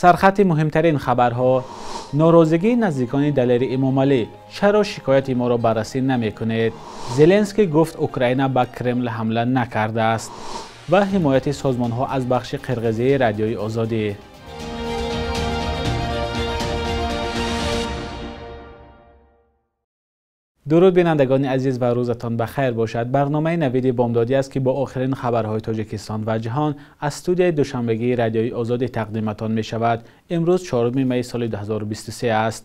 Сархати муҳимтарин хабарҳо: норозигии наздикони Далери Эмомалӣ, чаро шикояти моро баррасӣ намекунед? Зеленский гуфт Украина ба Кремл ҳамла накардааст ва ҳимояти созмонҳо аз бахши қирғизии Радиои Озодӣ. Дуруд бинандагони азиз ва рӯзатон ба хайр бошад. Барномаи Навиди Бомдодӣ аст, ки бо охирин хабарҳои Тоҷикистон ва ҷаҳон аз студияи душанбегии Радиои Озодӣ тақдиматон мешавад. Имрӯз 4 май соли 2023 аст.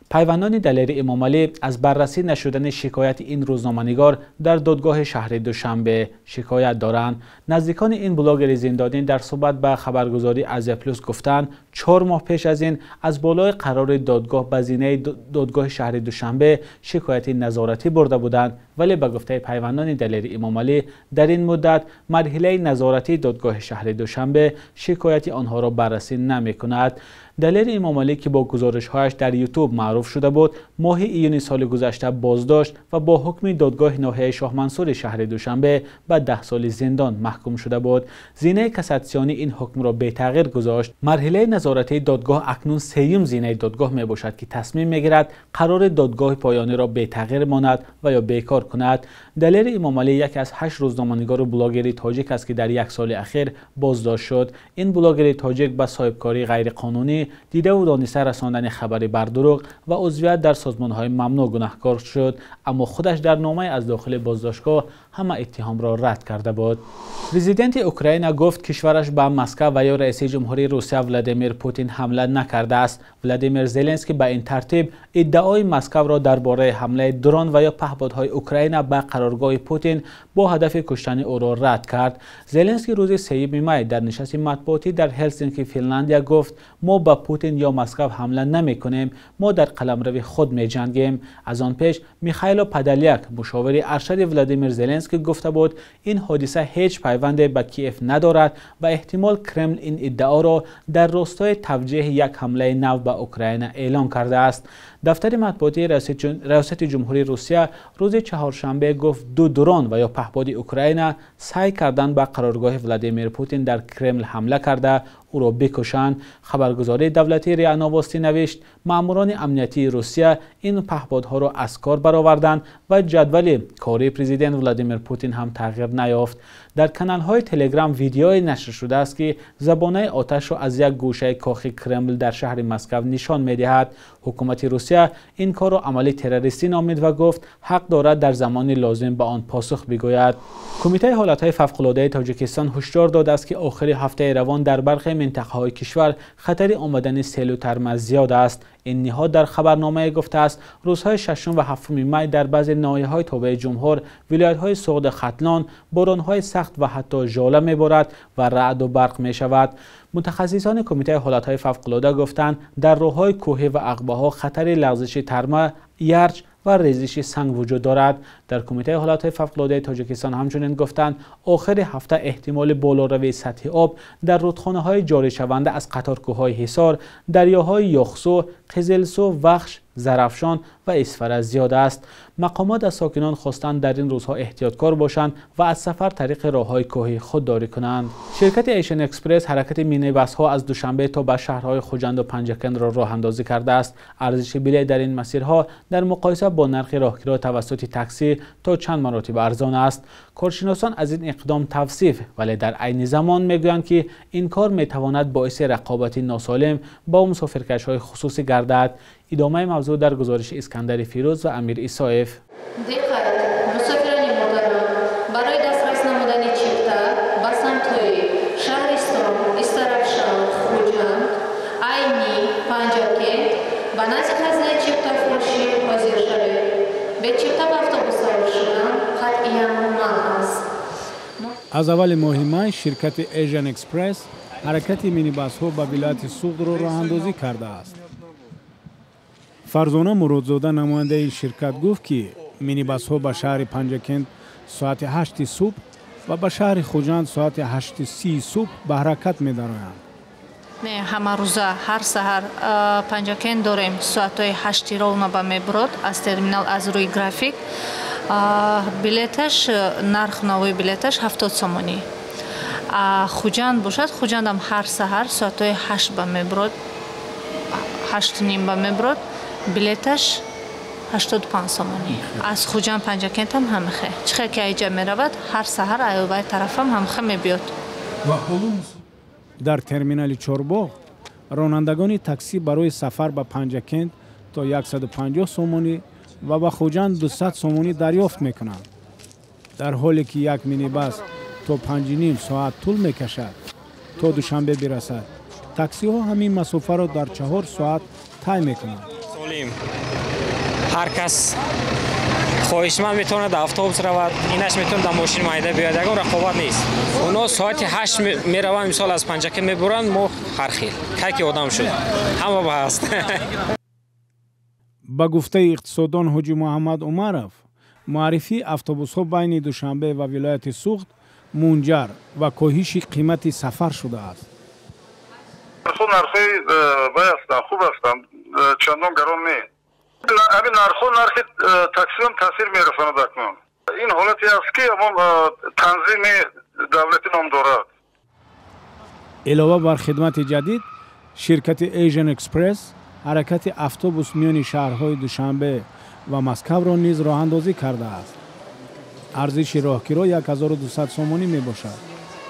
Пайвандони Далери Эмомалӣ аз баррасӣ нашудани шикояти ин рӯзноманигор дар додгоҳи шаҳри Душанбе шикоят доранд. Наздикони ин блогери зиндонӣ дар суҳбат ба хабаргузории Азия Плюс гуфтанд, 4 моҳ пеш аз ин аз болои қарори додгоҳ ба зинаи додгоҳи шаҳри Душанбе шикояти назоратӣ бурда буданд, вале ба гуфтаи пайвандони Далери Эмомалӣ дар ин муддат марҳилаи назоратии додгоҳи шаҳри Душанбе шикояти онҳоро баррасӣ намекунад. Далери Эмомалӣ, ки бо гузоришҳояш дар Ютуб маъруф шуда буд, моҳи июни соли гузашта боздошт ва бо ҳукми додгоҳи ноҳияи Шоҳмансури шаҳри Душанбе ба 10 соли зиндон маҳкум шуда буд. Зинаи кассатсионӣ ин ҳукмро бетағйир гузошт. Марҳилаи назоратии додгоҳ акнун сеюм зинаи додгоҳ мебошад, ки тасмим мегирад қарори додгоҳи поёниро бетағйир монад ва ё бекор кунад. Далери Эмомалӣ яке аз 8 рӯзноманигору блогери тоҷик аст, ки дар як соли ахир боздошт шуд. Ин блогери тоҷик ба соҳибкории ғайриқонунӣ, дидаву дониста расондани хабари бардурӯғ ва узвият дар созмонҳои мамнӯъ гунаҳкор шуд, аммо худаш дар номае аз дохили боздоштгоҳ ҳама иттиҳомро рад карда буд. Президенти Украина гуфт кишвараш ба Москва ва ё раиси ҷумҳурии Русия Владимир Путин ҳамла накардааст. Владимир Зеленский ба ин тартиб иддаои Москваро дар бораи ҳамлаи дрон ва ё паҳбодҳои Украина ба қароргоҳи Путин бо ҳадафи куштани ӯро рад кард. Зеленский рӯзи 3 май дар нишасти матбуотӣ дар Ҳелсинки, Финландия гуфт: мо ба Путин ё Москва ҳамла намекунем, мо дар қаламрави худ меҷангем. Аз он пеш Михайло Подоляк, мушовири аршади Владимир Зеленский, гуфта буд ин ҳодиса ҳеҷ пайванде ба Киев надорад ва эҳтимол Кремл ин иддаоро дар ростои тавҷеҳи як ҳамлаи нав ба Украина эълон кардааст. Дафтари матбуотии Раёсати ҷумҳурии Русия рӯзи чаҳоршанбе гуфт 2 дрон ва ё паҳбоди Украина саъй карданд ба қароргоҳи Владимир Путин дар Кремл ҳамла карда ӯро бикушанд. Хабаргузории давлатии РИА Новости навишт маъмурони амниятии Русия ин паҳбодҳоро аз кор бароварданд ва ҷадвали кории президент Владимир Путин ҳам тағйир наёфт. Дар каналҳои Телеграм видеое нашр шудааст, ки забонаи оташро аз як гӯшаи кохи Кремл дар шаҳри Москва нишон медиҳад. Ҳукумати Русия ин корро амали террористӣ номид ва гуфт ҳақ дорад дар замони лозим ба он посух бигӯяд. Кумитаи ҳолатҳои фавқулодаи Тоҷикистон ҳушдор додааст, ки охири ҳафтаи равон дар бархе минтақаҳои кишвар хатари омадани селу тарма зиёд аст. Ин ниҳод дар хабарномае гуфтааст рӯзҳои 6 ва 7 май дар баъзе ноҳияҳои тобеи ҷумҳур, вилоятҳои Суғд, Хатлон боронҳои сахт ва ҳатто жола меборад ва раъду барқ мешавад. Мутахассисони Кумитаи ҳолатҳои фавқулода гуфтанд дар роҳҳои кӯҳӣ ва ағбаҳо хатари лағзиши тарма, ярч ва резиши санг вуҷуд дорад. Дар Кумитаи ҳолатҳои фавқулодаи Тоҷикистон ҳамчунин гуфтанд охири ҳафта эҳтимоли болоравии сатҳи об дар рудхонаҳои ҷоришаванда аз қаторкӯҳҳои Ҳисор, дарёҳои Ёхсу, Қизилсу, Вахш, Зарафшон ва Исфара зиёд аст. Мақомот аз сокинон хостанд дар ин рӯзҳо эҳтиёткор бошанд ва аз сафар тариқи роҳҳои кӯҳӣ худдорӣ кунанд. Ширкати Asian Express ҳаракати минибасҳо аз Душанбе то ба шаҳрҳои Хуҷанд ва Панҷакентро роҳандозӣ кардааст. Арзиши билет дар ин масирҳо дар муқоиса бо нархи роҳкиро тавассути таксӣ то чанд маротиба арзон аст. Коршиносон аз ин иқдом тавсиф, вале дар айни замон мегӯянд, ки ин кор метавонад боиси рақобати носолим бо мусофиркашҳои хусусӣ гардад. Идомаи мавзӯъ дар гузориши Искандари Фирӯз ва Амир Исоев. Диққат, мусофирони муҳтарам, барои дастрас намудани чипта ба самтҳои Шаҳристон, Истаравшан, Хуҷанд, Айнӣ, Панҷакент ба назди хазинаи чиптафурӯшӣ ҳозир шавед. Бе чипта ба автобус савор шудан қатъиян манъ аст. Аз аввали моҳи май ширкати Asian Express ҳаракати минибасҳо ба вилояти Суғдро роҳандозӣ кардааст. Фарзона Муродзода, намояндаи ширкат, гуфт, ки минибасҳо ба шаҳри Панҷакент соати 8 субҳ ва ба шаҳри Хуҷанд соати 8:30 субҳ ба ҳаракат медароянд. Не, ҳамарӯза ҳар саҳар Панҷакент дорем соатҳои 8 ровно ба мебурод аз терминал аз рӯи график. Билеташ, нарх навои билеташ 70 сомонӣ. Хуҷанд бошад, Хуҷандам ҳар саҳар соатҳои 8 ба меброд, 8:30 ба меброд, билеташ 85 сомонӣ. Аз Хуҷанд Панҷакентам ҳамихе. Чӣ хел ки айҷа меравад, ҳар саҳар айвай тарафам ҳамихе мебиёд. Дар терминали Чорбоғ ронандагони таксӣ барои сафар ба Панҷакент то 150 сомонӣ ва ба Хуҷанд 200 сомонӣ дарёфт мекунанд. Дар ҳоле ки як минибас то 5,5 соат тӯл мекашад то Душанбе бирасад, таксиҳо ҳамин масофаро дар 4 соат тай мекунанд. Ҳар кас хоҳишманд метавонад дар автобус равад, инаш метавонад дар мошин майда биёяд, ягон рақобат нест. Оно соати 8 мераванд, мисол аз Панҷакент мебуранд, мо ҳар хел кай ки одам шуд, ҳама ба ҳаст. Ба гуфтаи иқтисоддон Ҳоҷи Муҳаммад Умаров, муаррифии автобусҳо байни Душанбе ва вилояти Суғд мунҷар ва коҳиши қимати сафар шудааст. Нархҳо нархҳои бай ҳастанд, хуб ҳастанд, чандон гарон не. Ҳамин нархҳо нархи таксиам таъсир мерасонад акнун. Ин ҳолате аст ки ҳамон танзими давлатӣ ном дорад. Илова бар хидмати ҷадид, ширкати Asian Express ҳаракати автобус миёни шаҳрҳои Душанбе ва Москваро низ роҳандозӣ кардааст. Арзиши роҳкиро 1200 сомонӣ мебошад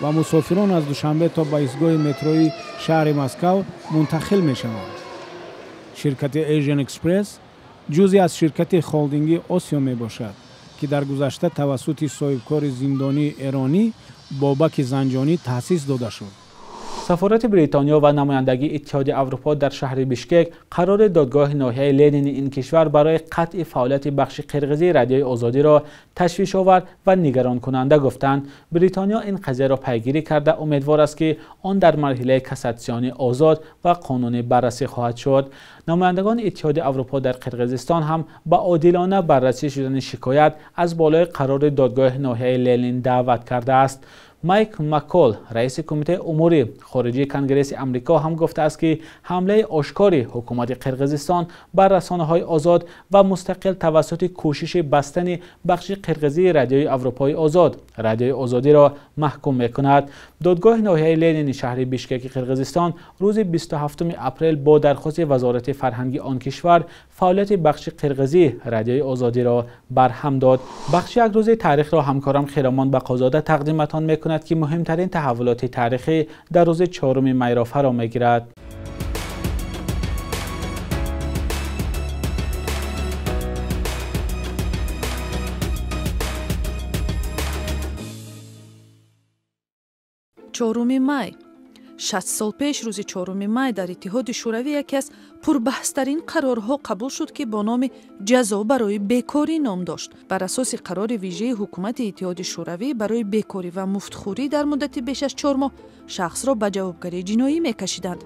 ва мусофирон аз Душанбе то ба истгоҳи метрои шаҳри Москав мунтақил мешаванд. Ширкати Asian Express ҷузъе аз ширкати холдингии Осиё мебошад, ки дар гузашта тавассути соҳибкори зиндонии эронӣ Бобаки Занҷонӣ таъсис дода шуд. Сафорати Бритониё ва намояндагии Иттиҳоди Аврупо дар шаҳри Бишкек қарори додгоҳи ноҳияи Ленини ин кишвар барои қатъи фаъолияти бахши қирғизии Радиои Озодиро ташвишовар ва нигаронкунанда гуфтанд. Бритониё ин қазияро пайгирӣ карда умедвор аст, ки он дар марҳилаи кассатсионӣ озод ва қонунӣ баррасӣ хоҳад шуд. Намояндагони Иттиҳоди Аврупо дар Қирғизистон ҳам ба одилона баррасӣ шудани шикоят аз болои қарори додгоҳи ноҳияи Ленин даъват кардааст. Майк Маккол, раиси Кумитаи умури хориҷии Конгресси Амрико, ҳам гуфтааст, ки ҳамлаи ошкори ҳукумати Қирғизистон бар расонаҳои озод ва мустақил тавассути кӯшиши бастани бахши қирғизии Радиои Аврупои Озод Радиои Озодиро маҳкум мекунад. Додгоҳи ноҳияи Ленини шаҳри Бишкеки Қирғизистон рӯзи 27 апрел бо дархости Вазорати фарҳанги он кишвар фаъолияти бахши қирғизии Радиои Озодиро барҳам дод. Бахши як рӯзи таърихро ҳамкорам Хиромон Бақозода тақдиматон мекунад, ки муҳимтарин таҳаввулоти таърихӣ дар рӯзи 4 майро фаро мегирад. Чоруми май. 60 сол пеш рӯзи 4 май дар Иттиҳоди Шӯравӣ яке аз пурбаҳстарин қарорҳо қабул шуд, ки бо номи ҷазо барои бекорӣ ном дошт. Бар асоси қарори вижаи ҳукумати Иттиҳоди Шӯравӣ барои бекорӣ ва муфтхӯрӣ дар муддати беш аз 4 моҳ шахсро ба ҷавобгарии ҷиноӣ мекашиданд.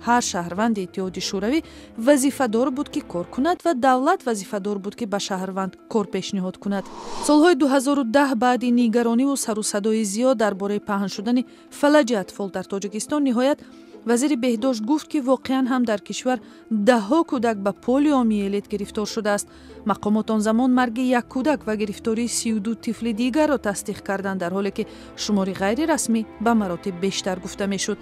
Ҳар шаҳрванди Иттиҳоди Шӯравӣ вазифадор буд, ки кор кунад ва давлат вазифадор буд, ки ба шаҳрванд кор пешниҳод кунад. Солҳои 2010 баъди нигарониву сару садои зиёд дар бораи паҳн шудани фалаҷи атфол дар Тоҷикистон, ниҳоят вазири беҳдошт гуфт, ки воқеан ҳам дар кишвар даҳҳо кӯдак ба полиомиелит гирифтор шудааст. Мақомот он замон марги як кӯдак ва гирифтории 32 тифли дигарро тасдиқ карданд, дар ҳоле ки шумори ғайрирасмӣ ба маротиб бештар гуфта мешуд.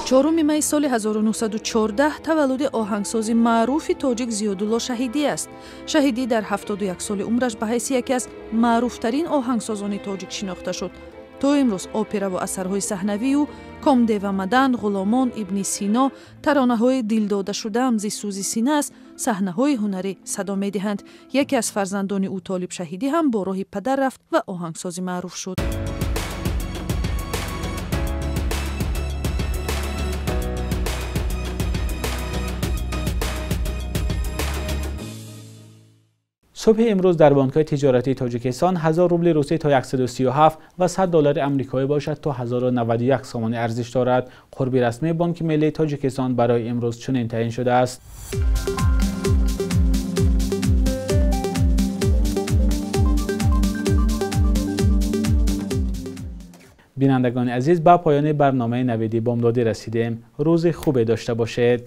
4 майи соли 1914 таваллуди оҳангсози маъруфи тоҷик Зиёдулло Шаҳидӣ аст. Шаҳидӣ дар 71 соли умраш ба ҳайси яке аз маъруфтарин оҳангсозони тоҷик шинохта шуд. То имрӯз операву асарҳои саҳнавию Комдева Мадан, Ғуломон, Ибни Сино, таронаҳои дилдодашудаам зи сӯзи сина аз саҳнаҳои ҳунарӣ садо медиҳанд. Яке аз фарзандони ӯ Толиб Шаҳидӣ ҳам бо роҳи падар рафт ва оҳангсози маъруф шуд. Субҳи имрӯз дар бонкҳои тиҷоратии Тоҷикистон 1000 рубли русӣ то 137 ва 100 доллари амрикоӣ бошад то 1091 сомонӣ арзиш дорад. Қурби расмии Бонки миллии Тоҷикистон барои имрӯз чунин таъин шудааст. Бинандагони азиз, ба поёни барномаи Навиди Бомдодӣ расидем. Рӯзи хубе дошта бошед.